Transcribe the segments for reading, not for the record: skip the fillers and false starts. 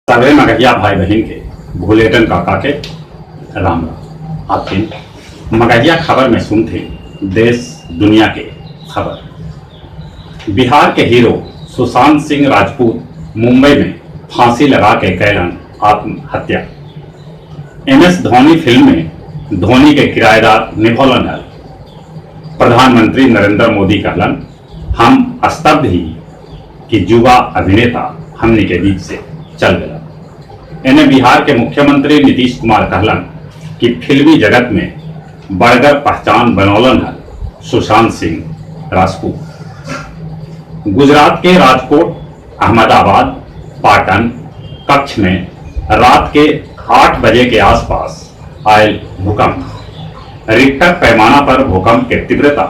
सगरे मगहिया भाई बहिन के भुलेटन काका के राम राम। आपके मगहिया खबर में सुनते देश दुनिया के खबर। बिहार के हीरो सुशांत सिंह राजपूत मुंबई में फांसी लगा के कैलन आत्महत्या। एम एस धोनी फिल्म में धोनी के किराएदार निभौलन हल। प्रधानमंत्री नरेंद्र मोदी कहलन, हम स्तब्ध ही कि युवा अभिनेता हमनी के बीच से चल गया। एने बिहार के मुख्यमंत्री नीतीश कुमार कहलन कि फिल्मी जगत में बड़गर पहचान बनौलन हल सुशांत सिंह राजपूत। गुजरात के राजकोट, अहमदाबाद, पाटन कच्छ में रात के 8 बजे के आसपास आयल भूकंप। रिक्टर पैमाना पर भूकंप के तीव्रता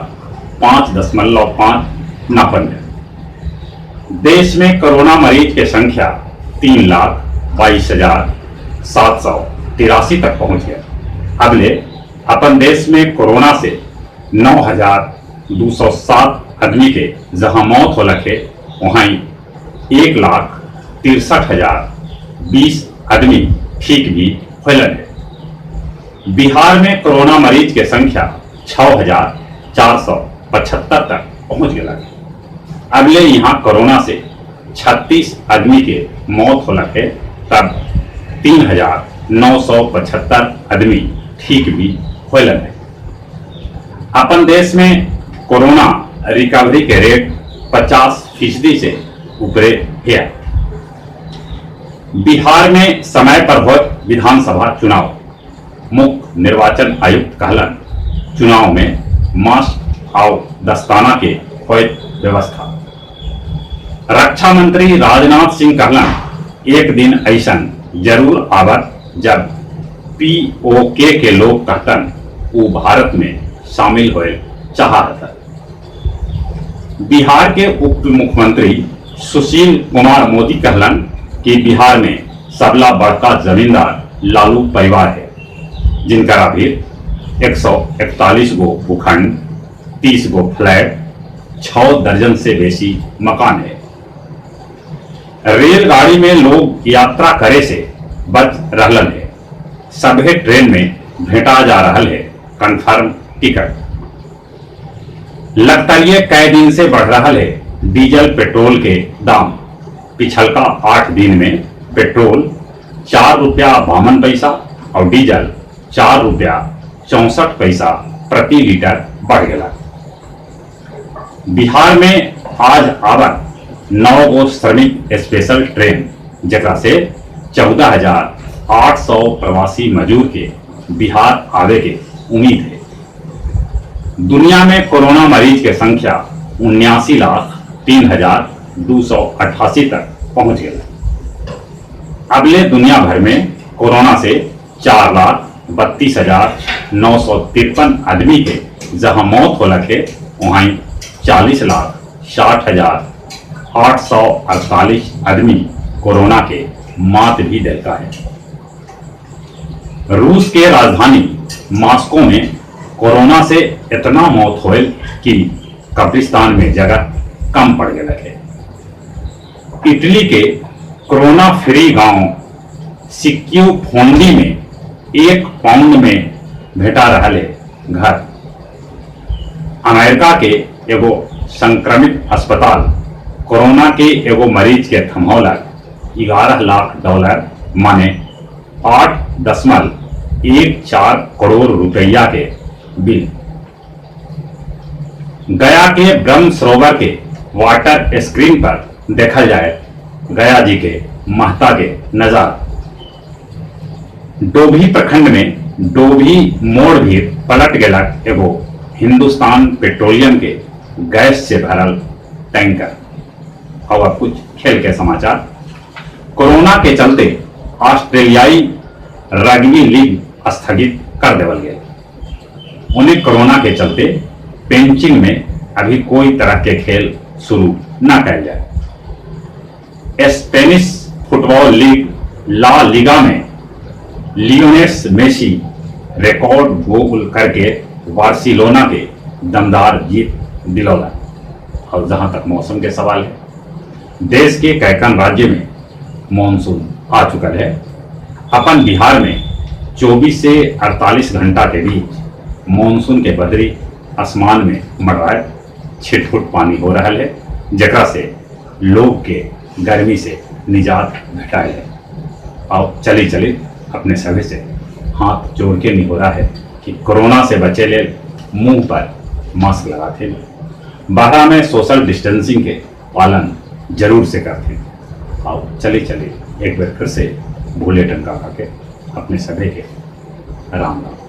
5.5 नापल गया। देश में कोरोना मरीज के संख्या 3,22,783 तक पहुंच गया। अबले अपन देश में कोरोना से 9,207 आदमी के जहां मौत हो लखे, वहीं 1,63,020 आदमी ठीक भी होलन है। बिहार में कोरोना मरीज के संख्या 6,475 तक पहुंच गया है। अगले यहाँ कोरोना से 36 आदमी के मौत हो लखे, तब 3,975 आदमी ठीक भी होलन है। अपन देश में कोरोना रिकवरी के रेट 50% से ऊपरे है। बिहार में समय पर हो विधानसभा चुनाव, मुख्य निर्वाचन आयुक्त कहलन चुनाव में मास्क और दस्ताना के होत व्यवस्था। रक्षा मंत्री राजनाथ सिंह कहलन, एक दिन ऐसन जरूर आवत जब पीओके के लोग कहतन ऊ भारत में शामिल होए चाहत। बिहार के उप मुख्यमंत्री सुशील कुमार मोदी कहलन कि बिहार में सबला बड़का जमींदार लालू परिवार है, जिनका अभी 141 गो भूखंड, 30 गो फ्लैट, 6 दर्जन से बेसी मकान है। रेलगाड़ी में लोग यात्रा करे से बच रहलन है। सभे ट्रेन में भेटा जा रहल है कंफर्म टिकट। लगातार कई दिन से बढ़ रहा है डीजल पेट्रोल के दाम। पिछलका 8 दिन में पेट्रोल 4 रुपया 52 पैसा और डीजल 4 रुपया 64 पैसा प्रति लीटर बढ़ गया। बिहार में आज आवत 9 गो श्रमिक स्पेशल ट्रेन, जकरा से 14,800 प्रवासी मजदूर के बिहार आवे के उम्मीद है। दुनिया में कोरोना मरीज के संख्या 79,03,288 तक पहुंच गई। अबले दुनिया भर में कोरोना से 4,32,953 आदमी के जहां मौत हो लखे, वहीं 40,60,848 आदमी कोरोना के मात भी दिलका है। रूस के राजधानी मास्को में कोरोना से इतना मौत होल कि कब्रिस्तान में जगह कम पड़ गया है। इटली के कोरोना फ्री गांव सिक्यू फोंडी में 1 पाउंड में भेटा रहा है घर। अमेरिका के एगो संक्रमित अस्पताल कोरोना के एगो मरीज के थमौलक 11 लाख डॉलर, माने 8.14 करोड़ रुपया के बिल। गया के ब्रह्म सरोवर के वाटर स्क्रीन पर देखल जाए गया जी के महता के नजारा। डोभी प्रखंड में डोभी मोड़ भी पलट गेलक एगो हिंदुस्तान पेट्रोलियम के गैस से भरल टैंकर। और अब कुछ खेल के समाचार। कोरोना के चलते ऑस्ट्रेलियाई रग्बी लीग स्थगित कर देवल गया। उन्हें कोरोना के चलते पेंचिंग में अभी कोई तरह के खेल शुरू न कल जाए। Spanish football league La Liga में लियोनेल मेसी रिकॉर्ड गोल करके बार्सिलोना के दमदार जीत दिलौला। और जहां तक मौसम के सवाल है, देश के कैकन राज्य में मानसून आ चुकल है। अपन बिहार में 24 से 48 घंटा के बीच मानसून के बदरी आसमान में मडराए छिटफुट पानी हो रहा है, जकरा से लोग के गर्मी से निजात भेटाए है। और चली चली अपने सभी से हाथ जोड़ के नहीं हो रहा है कि कोरोना से बचे ले मुंह पर मास्क लगाते हैं, बाहर में सोशल डिस्टेंसिंग के पालन जरूर से करते हैं। आओ चले चले एक बार फिर से भोले टंका खा के अपने सभी के राम राम।